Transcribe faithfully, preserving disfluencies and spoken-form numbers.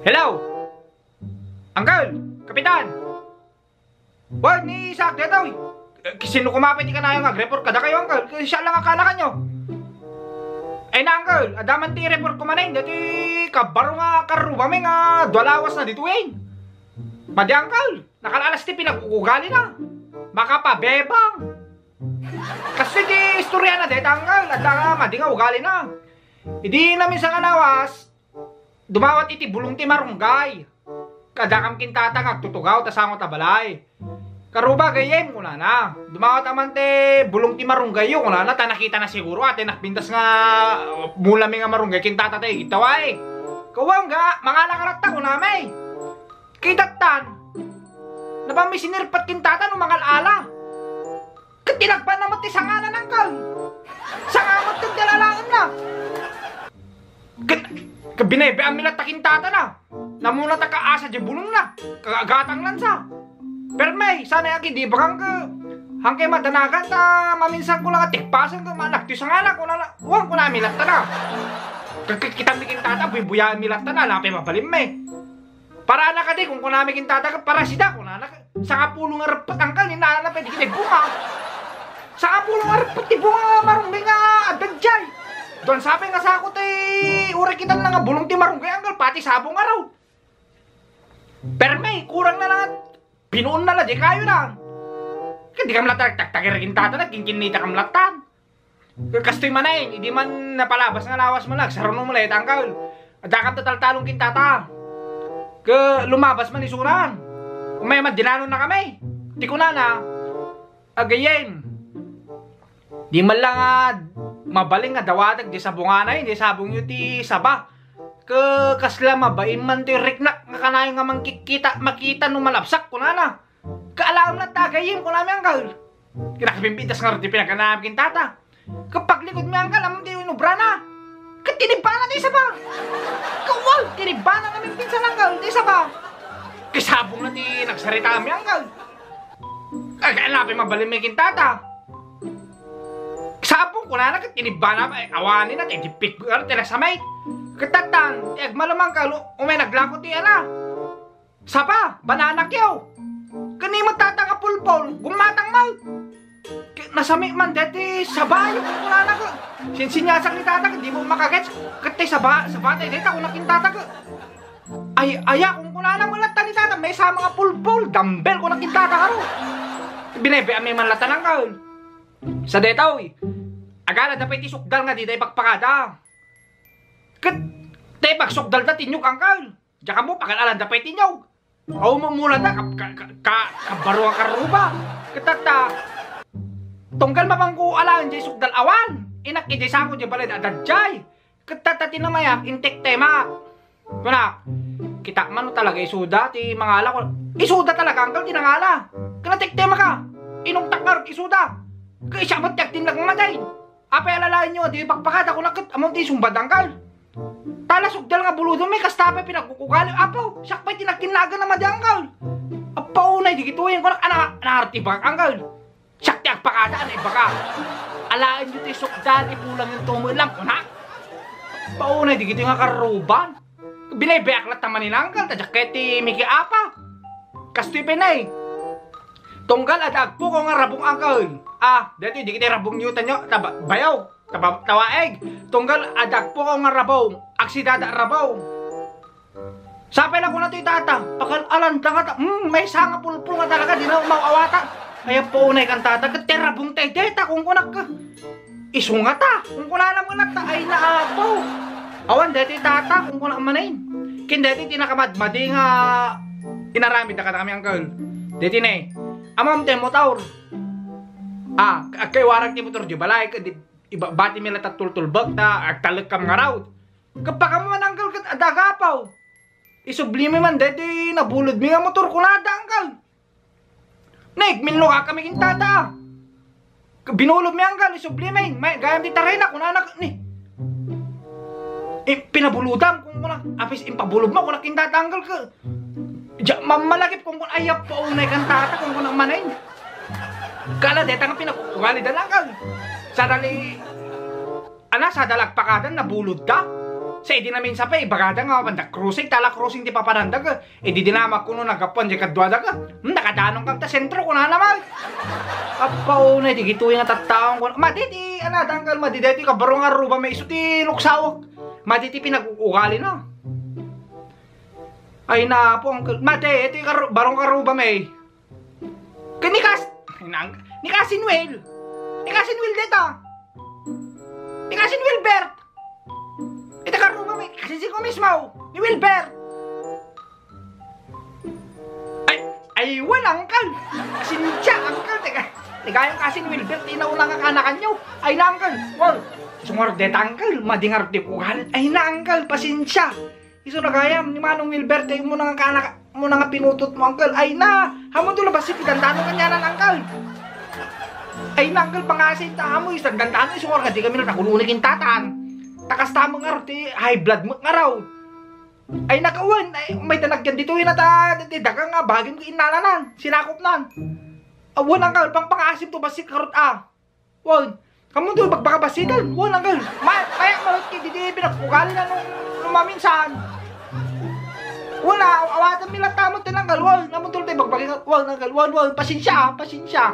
Hello? Uncle! Kapitan! Wen, ni Isaac daytoy. Eh, sino koma pay ti kanayon nga agreport kadakayo, Uncle? Ket siak la nga kaanakanyo. Ay na, Uncle, adda man ti report ko manen, daytoy kabaro nga karrubami nga dua lawas na ditoyen. Madi, Uncle, nakal-alas ti pinag-ugalina. Makapabebang. Kastoy ti istoriana dayta, Uncle, adda nga madi nga ugalina. Idi naminsan nga lawas, dumawat iti bulong ti marunggay. Kadakam ken tata nga agtutugaw ta sango ta balay. Karuba, gayyem, kunana. Dumawat a man ti bulong ti marunggayyo, kunana, ta nakitana siguro a ti nakpintas nga mulami nga marunggay ken tata ta igitaw ay. Kuwam nga, mangala ka latta, kunami. Kitattan, napami sinirpat ken tata no mangal-ala. Ket tinagbanna met ti sangana, Uncle. Sanga met ti alalaenna. Ket, ket binebeanmi latta ken tatana. Namuna ta kaasa diay bulongna. Kagagatangnan sa. Perme, sana agi di bakang ke. Hangkay madanagan ta maminsan ko lang tikpasen ket managtoy sangana, kunana. Wen, kunami latta na. Ket, ket kitami ken tata, buybuyaenmi latta na, ala pay mabalinmi. Parana kadi, kunkunami ken tata, para sida, kunana, sangapulo nga reppet, Uncle, ni nana pay di ket bunga. Sangapulo nga reppet ti bunga nga marunggay nga adda diay. Duan sapay nga sako ti uray kitan na nga bulong ti marunggay, Uncle, pati sabong ngarud. Perme, kurang na lang, pinuon na la, di kayo na. Ket di kam la tagtagtagir ken tata, nagkinkinnita kam latan. Kastoy manen, idi man napalabas nga lawas man, agsaruno met latta, Uncle. Adda kam tataltalon ken tata. Ket lumabas man isunan. Umay man, dinanonna kami. Ti kunana, agayen. Di man la nga mabalin nga dawatek di sabongana, di sabongyo ti saba. Ket kasla mabain man ti riknak nga kanayon nga mangkikkita, makita no malabsak, kunana. Ket alaem latta, agayen, kunami, Uncle. Kinakapimpintas ngarud ti pinaganaem ken tata. Ket paglikudmi, Uncle, ammom ti inobrana. Ket tinibbana ti saba. Ket wen, tinibbana nga maminsan, Uncle, ti saba. Ket sabong na ti nagsaritaami, Uncle. Ay, ala pay mabalinmi ken tata. Sabong, kunana, ket tinibbana, ay, awanenna, ti dipik, ano, ti nasamay. Ket tattan, ti agmalem, Uncle, umay naglako ti, ala. Saba, banana cue. Ket ni met tata nga pulpul, gummatang met. Ket nasami man deti saba, kunana ket. Sinsinyasak ni tata ket di mo makagets. Ket ti saba, saba, ti deta, kunak ken tata ket. Ay, aya, kunkunana met latta ni tata, maysa nga pulpul, dumbbell, kunak ken tata ngarud. Binebeanmi man latta, Uncle. Sa deta, uy. Agala da pay ti sukdal nga dida ipakpakada. Ket, ti pagsukdalda ti niyog, Uncle. Diak ammo, pagal-alanda pay ti niyog. Aw, mumulada, ka, ka, ka, ka, kabaro a karruba. Ket tatta, tunggal mapangko alaen diay sukdal awan. Inak idiay sako diay balay da, adda diay. Ket tatta ti namayak, intektemak. Kunak, kitak man no talaga isuda ti mangala. Isuda talaga, Uncle, ti nangala. Ket natektemaka. Inungtak ngarud isuda. Ket siak met ti agtimlag nga matay. Apay alalaenyo a di pakpakada, kunak, ket ammom ti isungbat, Uncle. Tala sukdal nga bulodem, may kasta pay pinagkukugali. Apo, siak pay ti nagkinnagan a madi, Uncle. Apo, unay, di kituyen, kunak, ana, naartibak, Uncle. Siak ti agpakada, ana, ibaka. Alaenyo ti sukdal, ipulang yung tumul lang, kunak. Apo, unay, di kituyen nga karuban. Binaybayak latta manen, Uncle, ta diak ket ti mikiapa. Kastoy pay nay. Tunggal adda agpukaw nga rabong, Uncle. Ah, daytoy, di ket ti rabong niyo, tanyo, taba-, bayaw, taba-, tawaeg. Tunggal adda agpukaw nga rabong, agsidada rabong. Sapay la kuna ti tata, pagal-alanda nga ta, hmm, maysa nga pulpul nga talaga, di na maawata. Ay, apo, unay kan tata, ket ti rabong tay deta, kunkunak ka. Isu ngata, kunkunana met latta, ay naapo. Awan, deti tata, kunkuna manen. Ken deti ti nakamadmadi nga inaramid da kadakami, Uncle. Deti ne, ammom ti motor. Ah, agkaiwarag ti motor di balay, ket di, iba-, bati mi latta tultulbek, ta agtallekkam ngarud. Ket pakam man, Uncle, ket adda agapaw. Isubli mi man deti nabulod mi nga motor, kunada, Uncle. Nek, minno ka kami kin tata. Binulod mi, Uncle, isubli mi. May, gayam ti tarayna, kunana, ni. Eh, pinabulodam, kunkuna, apis, impabulod mo, kuna kin tata, Uncle, ka. Diak, mamalagip, kunkuna, ay, apo, unay kan tata, kunkuna, manay. Kala, deta nga pinag-ugali da, Uncle. Sarali, Nasa dalagpakadan, nabulodda. Sa idi namin sa pa, ibagada nga, mapanda crossing, tala crossing ti papananda ka. Idi dinamag kuno nagapuan di kaduada ka. Hmm, nakadanon ka ta sentro, kunana, Mal. Apaw na, di gitoy nga tattaong kun-, Madi ti, ano, tangkal, madi deti ka, barong arruba may isu ti luksawak. Madi ti pinag-ugali na. Ay, napo, angkel. Madi, iti karu-, barong karuba may. Kani kas-, ay, nang-, ni Kasin Will. Ni Kasin Will deta. Ni Kasin Wilbert. Ita karuba may, kasin si ko mismo. Ni Wilbert. Ay, ay, wan, angkel. Pasensya, angkel. Teka, teka, yung kasin Wilbert, inauna nga kanakanyo. Ay, na, angkel. Wan. Sumar deta, angkel. Madingar di pukalit. Ay, na, angkel. Pasensya. Isu na gayam, ni Manong Wilbert, ay mo na nga kanak-, mo na nga pinutot mo, angkel. Ay na, hamontay la bassit ti dandano kanyanan, angkel. Ay na, angkel, pangasin ta, amo, isang dandano, isu nga di kami naguluni kintatan. Takas tamo nga, ti high blood mo nga raw. Ay, nakawan, ay, may tanagyan dito, yun ata, ti daga nga, bagim ko inalanan, sinakop nan. Awan, angkel, pang pangasim to, bassit karot, ah. Wan, hamontay bagbaka bassitan. Wan, angkel. Ma-, kaya malut ki didi pinagpugali na nung, nung maminsan. Wan, a-, awatan mi lang tamon ti nanggal. Wan, hamontay tayo bagbagi. Wan, angkel. Wan, wan, pasensya, ah, pasensya.